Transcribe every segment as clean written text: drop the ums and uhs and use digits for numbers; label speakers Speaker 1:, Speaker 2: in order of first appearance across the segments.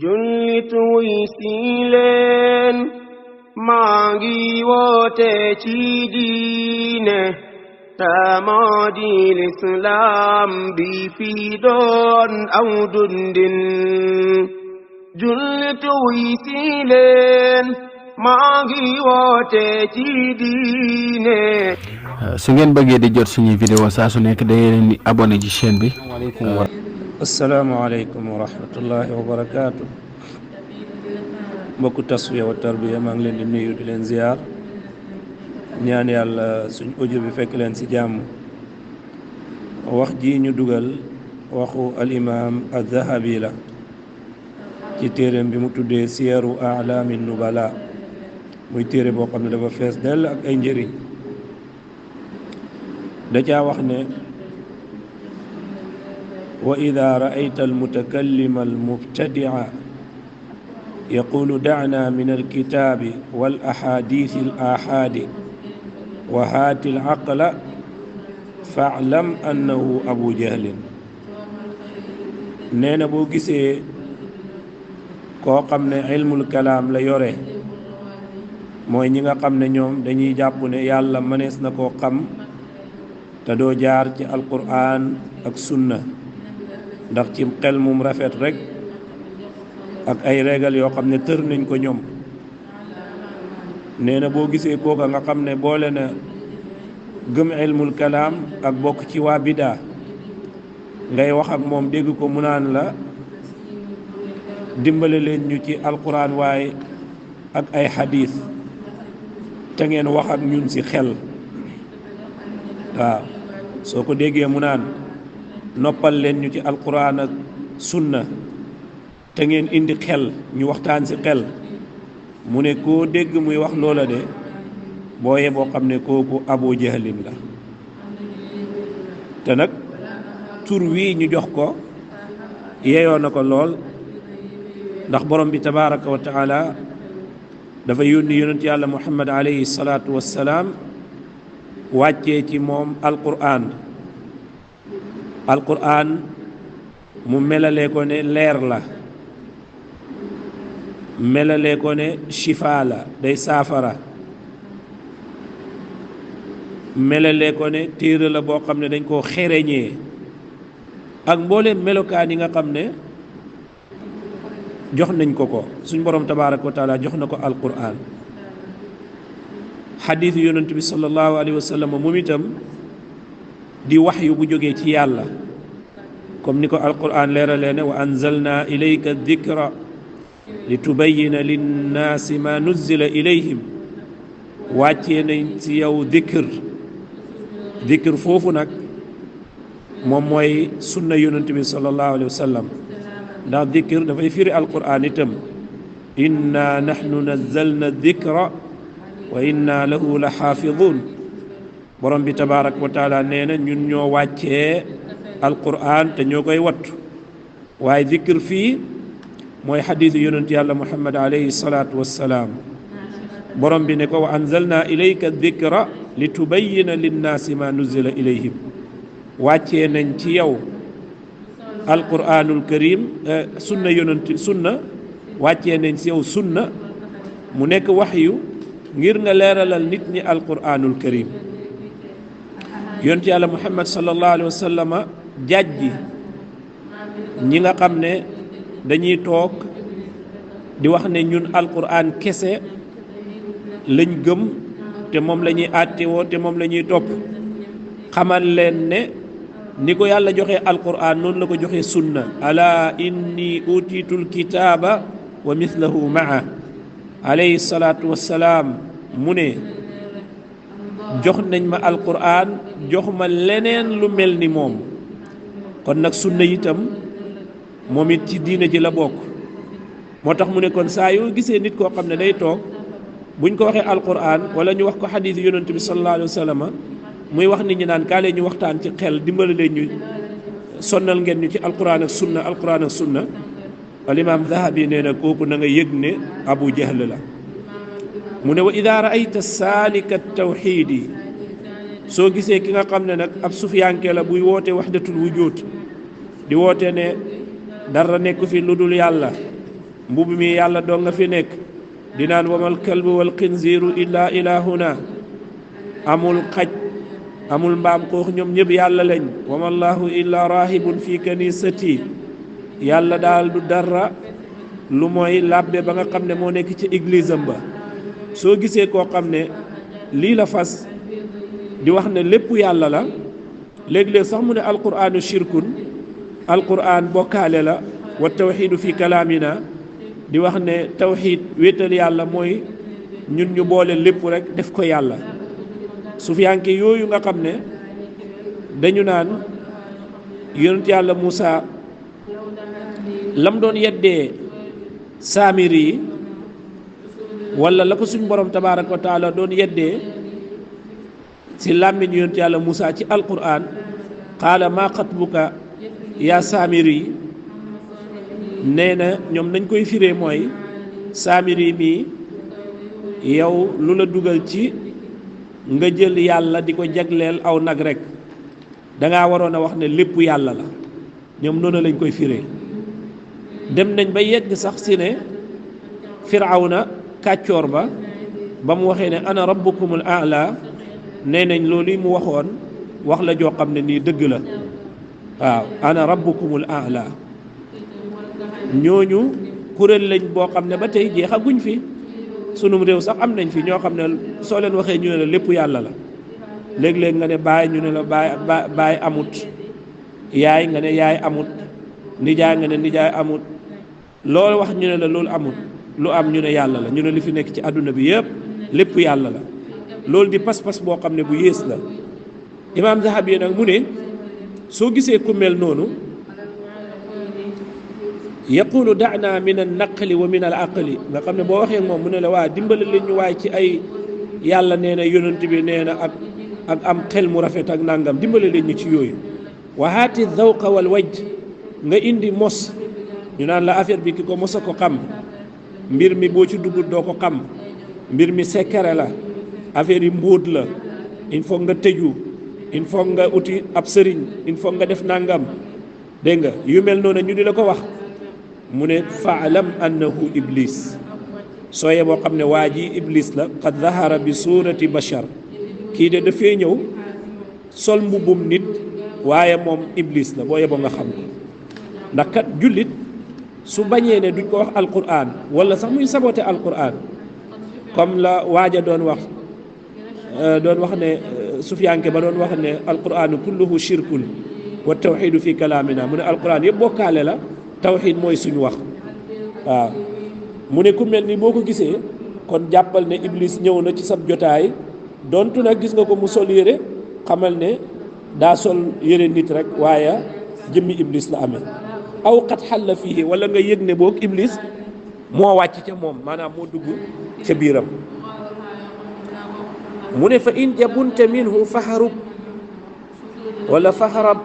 Speaker 1: jullit wuy si leen maa ngi woote ci diine moo di lislaam bi fi doon aw dundin jullit wuy si leen maa ngi woote ci diine.
Speaker 2: su ngeen bëggee di jot suñuy vidéo saa su nekk da ngeen di abonné ci chaîne bi.
Speaker 3: asalaamaaleykum wa rahmatullahi wa barakaatu. mbokku tasfiya wa tarbiya maa ngi leen di nuyu di leen ziar ñaan yàlla suñ audio bi fekk leen ci jàmm. wax ji ñu dugal waxu al-imaam az-Zahabi la ci téereem bi mu tuddee siyaru a'laami nubala muy téere boo xam ne dafa fees dell ak ay njëriñ. da caa wax ne wa ida ra'ayta almutakallima almubtadi'a yaqulu da'na min alkitabi wal ahadithi al ahadi wa haati al aqla fa'lam annahu abu jahlin. nee na boo gisee koo xam ne ilmul kalaam la yore mooy ñi nga xam ne ñoom dañuy jàpp ne yàlla mënees na koo xam te doo jaar ci alquran ak sunna ndax ci xel mum rafet rek ak ay régal yoo xam ne tër nañ ko ñoom. nee na boo gisee kooka nga xam ne boole na gëm ilmul kalaam ak bokk ci waa bidaa ngay wax ak moom dégg ko mu naan la dimbale leen ñu ci alquran waaye ak ay xadiis te ngeen wax ak ñun ci xel. waaw soo ko déggee mu naan noppal leen ñu ci alquran ak sunna te ngeen indi xel ñu waxtaan ci xel mu ne koo dégg muy wax loola de booye boo xam ne kooku abu jahlin la. te nag tur wii ñu jox ko yeyoo na ko lool ndax borom bi tabaraka wa taala dafa yónni yonent yàlla muhammad alayhi salaatu wassalaam wàccee ci moom alquran mu melalee ko ne leer la, melalee ko ne shifa la day saafara, melalee ko ne téere la boo xam ne dañ koo xereñee ak mbooleem melokaan yi nga xam ne jox nañ ko suñ borom tabaaraka wa taala jox na ko alquran. xadiis yonent bi sallallahu alayhi wa sallam moom itam di waxyu bu jógee ci yàlla comme ni ko alquran leeralee ne wa anzalna ilayka dikra li tubayyina linnaasi ma nuzzila ilayhim. wàccee nañ ci yow dikr foofu nag moom mooy sunna yonent bi sallallahu alayhi wa sallam ndax dikr dafay firi alquran itam inna nahnu nazzalna dikra wa inna lahu la xaafidun. borom bi tabaaraka wa taala nee na ñun ñoo wàccee alquran te ñoo koy wattu waaye dikr fii mooy xadiisu yonent yàlla muhammad alayhi salaatu wassalaam. borom bi ne ko wa anzalna ilayka dikra li tubayyina linnaasi ma nuzzila ilayhim. wàccee nañ ci yow alquranul karim sunna wàccee nañ ci yow sunna mu nekk waxyu ngir nga leeralal nit ñi alquranul karim. yonent yàlla muhammad sallallahu alayhi wa sallam jàjji ñi nga xam ne dañuy toog di wax ne ñun alquran kese lañ gëm te moom la ñuy àttewoo te moom la ñuy topp. xamal leen ne ni ko yàlla joxe alquran noonu la ko joxe sunna ala inni utitul kitaaba wa mithlahu maa. alayhi salaatu wassalaam mu ne jox nañ ma alquran jox ma leneen lu mel ni moom. kon nag sunna itam moom it ci diine ji la bokk. moo tax mu ne kon saa yoo gisee nit koo xam ne day toog buñ ko waxee alquran wala ñu wax ko xadiis yonent bi sallallahu alayhi wa sallam muy wax nit ñi naan kaale ñu waxtaan ci xel dimbale leen ñu sonnal ngeen ñu ci alquran ak sunna al imam Zahabi nee na kooku na nga yëg ne abu jahl la. mu ne wa ida raayta saalika tawxiidi soo gisee ki nga xam ne nag ab sufiyanke la buy woote wahdatul wujud di woote ne dara nekk fi lu dul yàlla mbubb mi yàlla doo nga fi nekk di naan wamal kalbu wal xinziiru illa ilahuna amul xaj amul mbaam xuux ñoom ñëpp yàlla lañ wamallahu illa rahibun fi kanisati yàlla daal du dara lu mooy làbbe ba nga xam ne moo nekk ci église am ba soo gisee koo xam ne lii la fas di wax ne lépp yàlla la léeg-léeg sax mu ne alquranu shirkun alquran bokkaale la wa tawxidu fi kalaamina di wax ne tawxid wéetal yàlla mooy ñun ñu boole lépp rek def ko yàlla sufiyanke yooyu nga xam ne dañu naan yonent yàlla Muusa lam doon yeddee saamiri yi wala la ko suñ borom tabaaraka wa taala doon yeddee ci làmmiñ yonent yàlla Muusa ci alquran qaala maa xatbuka yaa saamiri nee na ñoom nañ koy firee mooy saamiri mii yow lu la dugal ci nga jël yàlla di ko jagleel aw nag rek dangaa waroon a wax ne lépp yàlla la ñoom noonu lañ koy firee dem nañ ba yegg sax si ne firawna kàccoor ba mu waxee ne ana rabbukumul a'la nee nañ loolu yi mu waxoon wax la joo xam ne nii dëgg la waaw ana rabbukumul a'la ñooñu kuréel lañ boo xam ne ba tey jeexaguñ fi sunum réew sax am nañ fi ñoo xam ne soo leen waxee ñu ne la lépp yàlla la léeg-léeg nga ne baay ñu ne la baay amut yaay nga ne yaay amut nijaay nga ne nijaay amut loolu wax ñu ne la loolu amut lu am ñu ne yàlla la ñu ne li fi nekk ci àdduna bi yëpp lépp yàlla la loolu di pas-pas boo xam ne bu yées la imaam Zahabi nag mu ne soo gisee ku mel noonu yaqulu da'na min an naqli wa min al aqli nga xam ne boo waxee moom mu ne la waa dimbali leen ñu waay ci ay yàlla nee na yonent bi nee na ak am xel mu rafet ak nangam dimbali leen ñu ci yooyu wa haati zawqa wal wajj nga indi mos ñu naan la affaire bi ki ko mos a ko xam mbir mi boo ci dugg doo ko xam mbir mi secret la affaire yi mbóot la il faut nga tëju il faut nga uti ab sëriñ il faut nga def nangam dégg nga yu mel noonu ñu di la ko wax mu ne faalam annahu iblis sooye boo xam ne waa ji iblis la qad zahara bi surati bashar kii de dafay ñëw sol mbubbum nit waaye moom iblis la boo yeboo nga xam ko ndax kat jullit su bañee ne duñ ko wax alquran wala sax muy saboté alquran comme la waaja doon wax ne sufiyanke ba doon wax ne alquranu kulluhu shirkun wa tawxidu fi kalaamina mu ne alquran yëpp bokkaale la tawxid mooy suñu wax waaw mu ne ku mel ni boo ko gisee kon jàppal ne iblis ñëw na ci sab jotaay dontu nag gis nga ko mu sol yére xamal ne daa sol yére nit rek waaye jëmmi iblis la amee aw xat xalla fii wala nga yëg ne boog iblis moo wàcc ca moom maanaam moo dugg ca biiram mu ne fa in jabunte minhu faharub wala faharab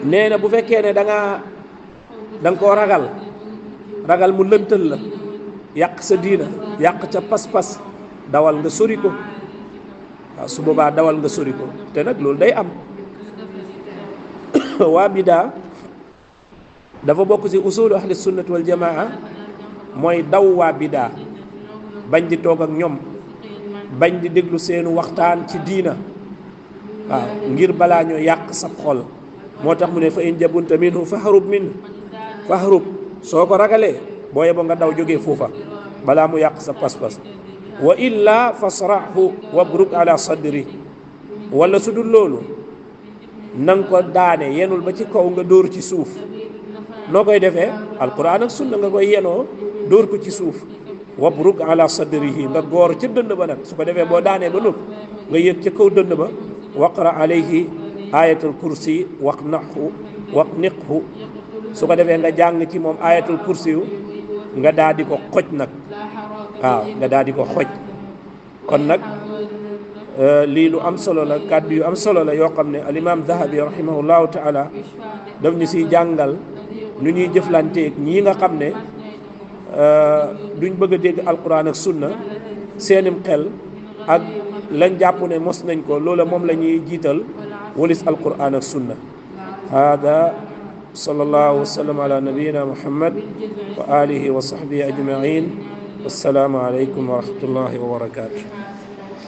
Speaker 3: nee na bu fekkee ne da nga koo ragal mu lëntal la yàq sa diina yàq ca pas-pas dawal nga sori ko waaw su boobaa dawal nga sori ko te nag loolu day am waa bidaa dafa bokk ci usulu ahli sunnati wal jamaa mooy daw waa bidaa bañ di toog ak ñoom bañ di déglu seenu waxtaan ci diina waaw ngir balaa ñoo yàq sab xol moo tax mu ne fa in jabunta minhu fahrub soo ko ragalee boo yeboo nga daw jógee foofa balaa mu yàq sa pas-pas wa illa fasrahu wabruk ala sadri wala su dul loolu nang ko daane yenul ba ci kaw nga dóor ci suuf noo koy defee alquran ak sunna nga koy yenoo dóor ko ci suuf wabruk ala sadrihi nga goor ca dënd ba nag su ko defee boo daanee ba nëpp nga yëg ca kaw dënd ba waqra alayhi ayatul kursi waqniqhu su ko defee nga jàng ci moom ayatul kursi yu nga daal di ko xoj nag waaw nga daal di ko xoj kon nag lii lu am solo la kàddu yu am solo la yoo xam ne al imam Dahabi rahimahullahu taala daf ñu siy jàngal nu ñuy jëflanteeg ñii nga xam ne duñ bëgg a dégg alquran ak sunna seenim xel ak lañ jàpp ne mos nañ ko loola moom la ñuy jiital walis alquran ak sunna hada sallallahu wa sallam ala nabiyyina Muhammad wa alihi wa sahbihi ajma'in. Wassalamu alaikum wa rahmatullahi wa barakatuh.